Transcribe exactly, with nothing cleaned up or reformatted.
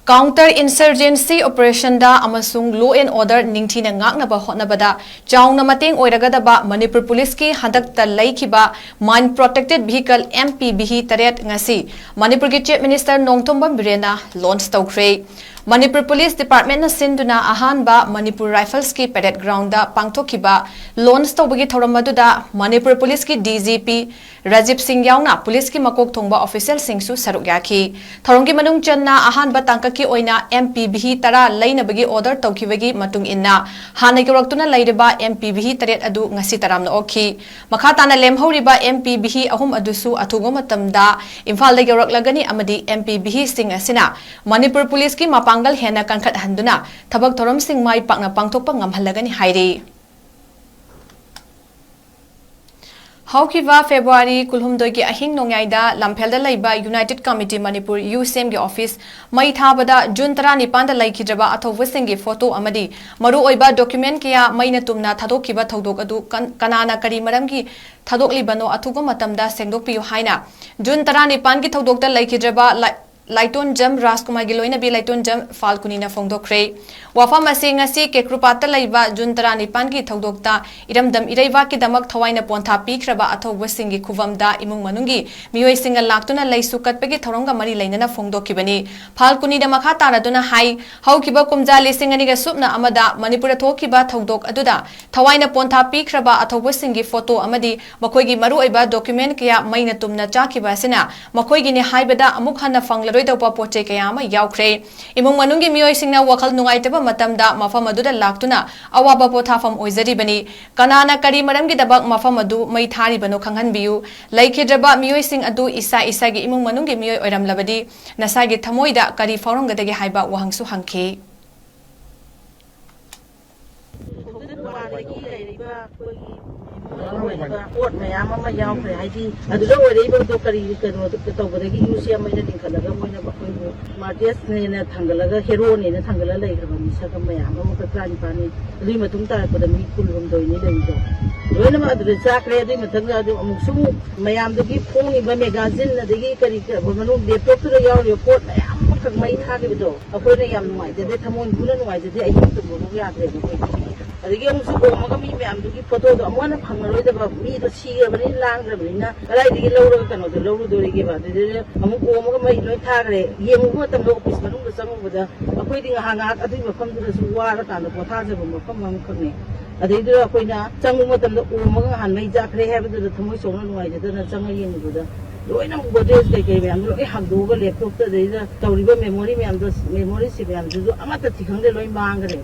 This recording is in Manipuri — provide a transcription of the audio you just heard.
Counter insurgency operationꯗ ꯑꯃꯁꯨꯡ law and order ꯅꯤꯡꯊꯤꯅ ꯉꯥꯛꯅꯕ ꯍꯣꯠꯅꯕꯗ ꯆꯥꯎꯅ ꯃꯇꯦꯡ ꯑꯣꯏꯔꯒꯗꯕ ꯃꯅꯤꯄꯨꯔ ꯄꯨꯂꯤꯁꯀꯤ ꯍꯟꯗꯛꯇ ꯂꯩꯈꯤꯕ Mine Protected Vehicle M P V ꯇꯔꯦꯠ ꯉꯁꯤ ꯃꯅꯤꯄꯨꯔꯒꯤ Chief Minister ꯅꯣꯡꯊꯣꯝꯕꯝ ꯕꯤꯔꯦꯟꯅ launch ꯇꯧꯈ꯭ꯔꯦ꯫ ꯃꯅꯤꯄꯨꯔ ꯄꯨꯂꯤꯁ ꯗꯤꯄꯥꯔꯠꯃꯦꯟꯅ ꯁꯤꯟꯗꯨꯅ ꯑꯍꯥꯟꯕ ꯃꯅꯤꯄꯨꯔ ꯔꯥꯏꯐꯜꯁꯀꯤ parade groundꯗ ꯄꯥꯡꯊꯣꯛꯈꯤꯕ launch ꯇꯧꯕꯒꯤ ꯊꯧꯔꯝ ꯑꯗꯨꯗ ꯃꯅꯤꯄꯨꯔ ꯄꯨꯂꯤꯁꯀꯤ D G P ꯔꯥꯖꯤꯕ ꯁꯤꯡ ꯌꯥꯎꯅ ꯄꯨꯂꯤꯁꯀꯤ ꯃꯀꯣꯛ ꯊꯣꯡꯕ officialꯁꯤꯡꯁꯨ ꯁꯔꯨꯛ ꯌꯥꯈꯤ꯫ ꯊꯧꯔꯝꯒꯤ ꯃꯅꯨꯡ ꯆꯟꯅ ꯑꯍꯥꯟꯕ ꯇꯥꯡꯀꯛꯀꯤ ꯑꯣꯏꯅ M P V ꯇꯔꯥ ꯂꯩꯅꯕꯒꯤ order ꯇꯧꯈꯤꯕꯒꯤ ꯃꯇꯨꯡ ꯏꯟꯅ ꯍꯥꯟꯅ ꯌꯧꯔꯛꯇꯨꯅ ꯂꯩꯔꯤꯕ M P V ꯇꯔꯦꯠ ꯑꯗꯨ ꯉꯁꯤ ꯇꯔꯥꯝꯅ ꯑꯣꯛꯈꯤ꯫ ꯃꯈꯥ ꯇꯥꯅ ꯂꯦꯝꯍꯧꯔꯤꯕ M P V ꯑꯍꯨꯝ ꯑꯗꯨꯁꯨ ꯑꯊꯨꯕ ꯃꯇꯝꯗ ꯏꯝꯐꯥꯜꯗ ꯌꯧꯔꯛꯂꯒꯅꯤ ꯑꯃꯗꯤ M P Vꯁꯤꯡ ꯑꯁꯤꯅ ꯃꯅꯤꯄꯨꯔ ꯄꯨꯂꯤꯁꯀꯤ ꯃꯄꯥꯡꯒꯜ ꯍꯦꯟꯅ ꯀꯟꯈꯠꯍꯟꯗꯨꯅ ꯊꯕꯛ ꯊꯧꯔꯝꯁꯤꯡ ꯃꯥꯏ ꯄꯥꯛꯅ ꯄꯥꯡꯊꯣꯛꯄ ꯉꯝꯍꯜꯂꯒꯅꯤ ꯍꯥꯏꯔꯤ꯫ ꯍꯧꯈꯤꯕ ꯐꯦꯕ꯭ꯔꯨꯋꯥꯔꯤ ꯀꯨꯟꯍꯨꯝꯗꯣꯏꯒꯤ ꯑꯍꯤꯡ ꯅꯣꯡꯌꯥꯏꯗ ꯂꯝꯐꯦꯜꯗ ꯂꯩꯕ United Committee Manipur, ꯌꯨꯁꯦꯝꯒꯤ office ꯃꯩ ꯊꯥꯕꯗ ꯖꯨꯟ ꯇꯔꯥꯅꯤꯄꯥꯟꯗ ꯂꯩꯈꯤꯗ꯭ꯔꯕ ꯑꯊꯧꯕꯁꯤꯡꯒꯤ photo ꯑꯃꯗꯤ ꯃꯔꯨꯑꯣꯏꯕ document ꯀꯌꯥ ꯃꯩꯅ ꯇꯨꯝꯅ ꯊꯥꯗꯣꯛꯈꯤꯕ ꯊꯧꯗꯣꯛ ꯑꯗꯨ ꯀꯟ-, ꯀꯅꯥꯅ ꯀꯔꯤ ꯃꯔꯝꯒꯤ ꯊꯥꯗꯣꯛꯂꯤꯕꯅꯣ ꯑꯊꯨꯕ ꯃꯇꯝꯗ ꯁꯦꯡꯗꯣꯛꯄꯤꯌꯨ ꯍꯥꯏꯅ ꯖꯨꯟ ꯇꯔꯥꯅꯤꯄꯥꯟꯒꯤ ꯊꯧꯗꯣꯛꯇ ꯂꯩꯈꯤꯗ꯭ꯔꯕ ꯂꯥꯏ-, ꯂꯥꯏꯇꯣꯟꯖꯝ ꯔꯥꯖꯀꯨꯃꯥꯔꯒꯤ ꯂꯣꯏꯅꯕꯤ ꯂꯥꯏꯇꯣꯟꯖꯝ ꯐꯥꯜꯒꯨꯅꯤꯅ ꯐꯣꯡꯗꯣꯛꯈ꯭ꯔꯦ꯫ ꯋꯥꯐꯝ ꯑꯁꯤ ꯉꯁꯤ ꯀꯦꯀ꯭ꯔꯨꯄꯥꯠꯇ ꯂꯩꯕ ꯖꯨꯟ ꯇꯔꯥꯅꯤꯄꯥꯟꯒꯤ ꯊꯧꯗꯣꯛꯇ ꯏꯔꯝꯗꯝ ꯏꯔꯩꯕꯥꯛꯀꯤꯗꯃꯛ ꯊꯋꯥꯏꯅ ꯄꯣꯟꯊꯥ ꯄꯤꯈ꯭ꯔꯕ ꯑꯊꯧꯕꯁꯤꯡꯒꯤ ꯈꯨꯕꯝꯗ ꯏꯃꯨꯡ ꯃꯅꯨꯡꯒꯤ ꯃꯤꯑꯣꯏꯁꯤꯡꯅ ꯂꯥꯛꯇꯨꯅ ꯂꯩꯁꯨ ꯀꯠꯄꯒꯤ ꯊꯧꯔꯝꯒ ꯃꯔꯤ ꯂꯩꯅꯅ ꯐꯣꯡꯗꯣꯛꯈꯤꯕꯅꯤ꯫ ꯐꯥꯜꯒꯨꯅꯤꯅ ꯃꯈꯥ ꯇꯥꯔꯗꯨꯅ ꯍꯥꯏ, ꯍꯧꯈꯤꯕ ꯀꯨꯝꯖꯥ ꯂꯤꯁꯤꯡ ꯑꯅꯤꯒ ꯁꯨꯞꯅ ꯑꯃꯗ ꯃꯅꯤꯄꯨꯔꯗ ꯊꯣꯛꯈꯤꯕ ꯊꯧꯗꯣꯛ ꯑꯗꯨꯗ ꯊꯋꯥꯏꯅ ꯄꯣꯟꯊꯥ ꯄꯤꯈ꯭ꯔꯕ ꯑꯊꯧꯕꯁꯤꯡꯒꯤ photo ꯑꯃꯗꯤ ꯃꯈꯣꯏꯒꯤ ꯃꯔꯨꯑꯣꯏꯕ document ꯀꯌꯥ ꯃꯩꯅ ꯇꯨꯝꯅ ꯆꯥꯛꯈꯤꯕ ꯑꯁꯤꯅ ꯃꯈꯣꯏꯒꯤꯅꯤ ꯍꯥꯏꯕꯗ ꯑꯃꯨꯛ ꯍꯟꯅ ꯐꯪꯂꯔꯣꯏꯗꯧꯕ ꯄꯣꯠ ꯆꯩ ꯀꯌꯥ ꯑꯃ ꯌꯥꯎꯈ꯭ꯔꯦ꯫ ꯏꯃꯨꯡ ꯃꯅꯨꯡꯒꯤ ꯃꯤꯑꯣꯏꯁꯤꯡꯅ ꯋꯥꯈꯜ ꯅꯨꯡꯉꯥꯏꯇꯕ ꯃꯇꯝꯗ ꯃꯐꯝ ꯑꯗꯨꯗ ꯂꯥꯛꯇꯨꯅ ꯑꯋꯥꯕ ꯄꯣꯊꯥꯐꯝ ꯑꯣꯏꯖꯔꯤꯕꯅꯤ꯫ ꯀꯅꯥꯅ ꯀꯔꯤ ꯃꯔꯝꯒꯤꯗꯃꯛ ꯃꯐꯝ ꯑꯗꯨ ꯃꯩ ꯊꯥꯔꯤꯕꯅꯣ ꯈꯪꯍꯟꯕꯤꯌꯨ꯫ ꯂꯩꯈꯤꯗ꯭ꯔꯕ ꯃꯤꯑꯣꯏꯁꯤꯡ ꯑꯗꯨ ꯏꯁꯥ ꯏꯁꯥꯒꯤ ꯏꯃꯨꯡ ꯃꯅꯨꯡꯒꯤ ꯃꯤꯑꯣꯏ ꯑꯣꯏꯔꯝꯂꯕꯗꯤ ꯅꯁꯥꯒꯤ ꯊꯃꯣꯏꯗ ꯀꯔꯤ ꯐꯥꯎꯔꯝꯒꯗꯒꯦ ꯍꯥꯏꯕ ꯋꯥꯍꯪꯁꯨ ꯍꯪꯈꯤ꯫ ꯄꯣꯠ ꯃꯌꯥꯝ ꯑꯃ ꯌꯥꯎꯈ꯭ꯔꯦ꯫ ꯍꯥꯏꯗꯤ ꯑꯗꯨꯗ ꯑꯣꯏꯔꯛꯏꯕꯗꯣ ꯀꯔꯤ ꯀꯩꯅꯣ ꯇꯧꯕꯗꯒꯤ ꯌꯨ ꯁꯤ ꯑꯃ ꯑꯩꯅ ꯂꯤꯡꯈꯠꯂꯒ ꯃꯣꯏꯅ ꯑꯩꯈꯣꯏꯕꯨ ꯃꯥꯔꯇꯤꯌꯔꯁꯅꯦꯅ ꯊꯥꯡꯒꯠꯂꯒ ꯍꯦꯔꯣꯅꯦꯅ ꯊꯥꯡꯒꯠꯂ ꯂꯩꯈ꯭ꯔꯕ ꯃꯤꯁꯛ ꯑꯃ ꯃꯌꯥꯝ ꯑꯃ ꯇꯔꯥꯅꯤꯄꯥꯜꯅꯤ꯫ ꯑꯗꯨꯒꯤ ꯃꯇꯨꯡ ꯇꯥꯔꯛꯄꯗ ꯃꯤ ꯀꯨꯟꯍꯨꯝꯗꯣꯏꯅꯤ ꯂꯩꯔꯤꯗꯣ꯫ ꯂꯣꯏꯅꯃꯛ ꯑꯗꯨꯗ ꯆꯥꯈ꯭ꯔꯦ꯫ ꯑꯗꯨꯒꯤ ꯃꯊꯪꯗ ꯑꯗꯨ ꯑꯃꯨꯛꯁꯨ ꯃꯌꯥꯝꯗꯒꯤ ꯐꯣꯡꯉꯤꯕ magazine ꯑꯗꯒꯤ ꯀꯔꯤ ꯀꯔꯤ ꯃꯅꯨꯡ laptopꯇꯨꯗ ꯌꯥꯎꯔꯤꯕ ꯄꯣꯠ ꯃꯌꯥꯝ ꯑꯃ ꯃꯩ ꯊꯥꯈꯤꯕꯗꯣ ꯑꯩꯈꯣꯏꯅ ꯌꯥꯝ ꯅꯨꯡꯉꯥꯏꯖꯗꯦ, ꯊꯃꯣꯏ ꯍꯨꯅ ꯅꯨꯡꯉꯥꯏꯖꯗꯦ, ꯑꯍꯤꯡ ꯇꯨꯝꯕꯕꯨ ꯌꯥꯗ꯭ꯔꯦꯕ ꯑꯩꯈꯣꯏ꯫ ꯑꯗꯒꯤ ꯑꯃꯨꯛꯁꯨ ꯑꯣꯝꯃꯒ ꯃꯤ ꯃꯌꯥꯝꯗꯨꯒꯤ ꯐꯣꯇꯣꯗꯣ ꯑꯃꯨꯛ ꯍꯟꯅ ꯐꯪꯉꯔꯣꯏꯗꯕ, ꯃꯤꯗꯣ ꯁꯤꯈ꯭ꯔꯕꯅꯤꯅ ꯂꯥꯡꯈ꯭ꯔꯕꯅꯤꯅ ꯀꯗꯥꯏꯗꯒꯤ ꯂꯧꯔꯒ ꯀꯩꯅꯣꯗꯣ ꯂꯧꯔꯨꯗꯣꯔꯤꯒꯦꯕ? ꯑꯗꯨꯗꯨꯅ ꯑꯃꯨꯛ ꯑꯣꯝꯃꯒ ꯃꯩ ꯂꯣꯏ ꯊꯥꯈ꯭ꯔꯦ꯫ ꯌꯦꯡꯉꯨꯕ ꯃꯇꯝꯗ ꯑꯣꯐꯤꯁ ꯃꯅꯨꯡꯗ ꯆꯪꯉꯨꯕꯗ ꯑꯩꯈꯣꯏꯗꯤ ꯉꯥꯏꯍꯥꯛ ꯉꯥꯏꯍꯥꯛ ꯑꯗꯨꯒꯤ ꯃꯐꯝꯗꯨꯗꯁꯨ ꯋꯥꯔꯀꯥꯟꯗ ꯄꯣꯊꯥꯖꯕ ꯃꯐꯝ ꯑꯃꯈꯛꯅꯦ꯫ ꯑꯗꯩꯗꯨꯗ ꯑꯩꯈꯣꯏꯅ ꯆꯪꯕ ꯃꯇꯝꯗ ꯑꯣꯝꯃꯒ ꯉꯍꯥꯟ ꯃꯩ ꯆꯥꯛꯈ꯭ꯔꯦ ꯍꯥꯏꯕꯗꯨꯗ ꯊꯃꯣꯏ ꯁꯣꯛꯅ ꯅꯨꯡꯉꯥꯏꯖꯗꯅ ꯆꯪꯉ ꯌꯦꯡꯉꯨꯕꯗ ꯂꯣꯏꯅꯃꯛ ꯒꯣꯗ꯭ꯔꯦꯖ ꯀꯩꯀꯩ ꯃꯌꯥꯝꯗꯣ ꯂꯣꯏ ꯍꯥꯡꯗꯣꯛꯑꯒ ꯂꯦꯞꯇꯣꯞꯇ ꯑꯗꯩꯗ ꯇꯧꯔꯤꯕ ꯃꯦꯃꯣꯔꯤ ꯃꯌꯥꯝꯗꯣ, ꯃꯦꯃꯣꯔꯤꯁꯤ ꯃꯌꯥꯝꯗꯨꯁꯨ ꯑꯃꯠꯇ ꯊꯤ ꯈꯪꯗꯦ, ꯂꯣꯏ ꯃꯥꯡꯈ꯭ꯔꯦ꯫